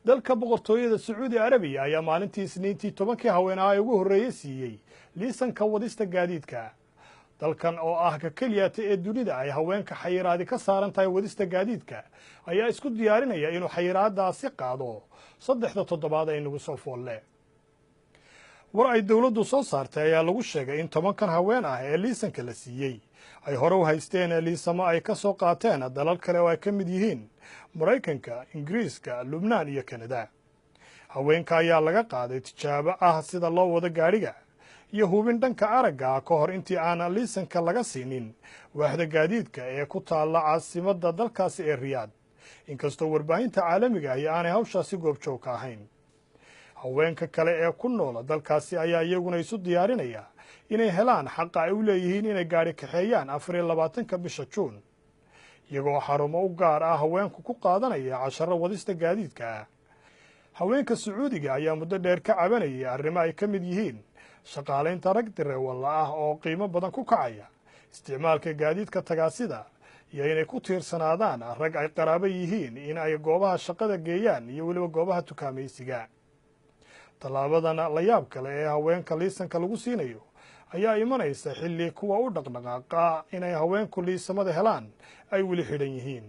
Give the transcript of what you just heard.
Dalka Boqortooyada Sacuudi Carabiya ayaa maalintii Isniintii 10-kii haweenaha ee ugu horreeyey siiyey liisanka wadista gaadiidka. Dalkan oo ah ka keliyata ee dunida ay haweenka xayiraadi ka saaran tahay wadista gaadiidka ayaa isku diyaarinaya inuu xayiraadaasi qaado 3-da toddobaad ay nagu soo foolle. War ay dowladdu soo saartay ayaa lagu sheegay in 10-kan haween ah ee liisanka la siiyey ay hore u haysteen liisamo ay ka soo qaateen dalal kale oo ay ka mid yihiin Maraykanka, Ingiriiska, Lubnaan iyo Kanada. Haweenka ayaa laga qaaday tijaabo ah sida loo wado gaadhiga iyo hubin dhanka aragga ka hor intii aan liisanka laga siinin waaxda gaadiidka ee ku taalla caasimadda dalkaasi ee Riyaad, inkastoo warbaahinta caalamiga ahi aanay hawshaasi goobjoog ka ahayn. Haweenka kale ee ku noola dalkaasi ayaa iyaguna isu diyaarinaya inay helaan xaqa ay u leeyihiin inay gaadhi kaxeeyaan 24-ka bisha Juun, iyagoo xarumo u gaar ah haweenku ku qaadanaya casharo wadista gaadiidka. Haweenka Sacuudiga ayaa muddo dheer ka cabanayay arrimo ay ka mid yihiin shaqaalaynta rag direewalla ah oo qiimo badan ku kacaya, isticmaalka gaadiidka tagaasida iyo inay ku tiirsanaadaan rag ay qaraabo yihiin in ay goobaha shaqada geeyaan iyo weliba goobaha tukaamaysiga. Tallaabadan la yaab kale ee haweenka liisanka lagu siinayo ayaa imanaysa xilli kuwa u dhaqdhaqaaqa inay haweenku liisamada helaan ay weli xidhan yihiin.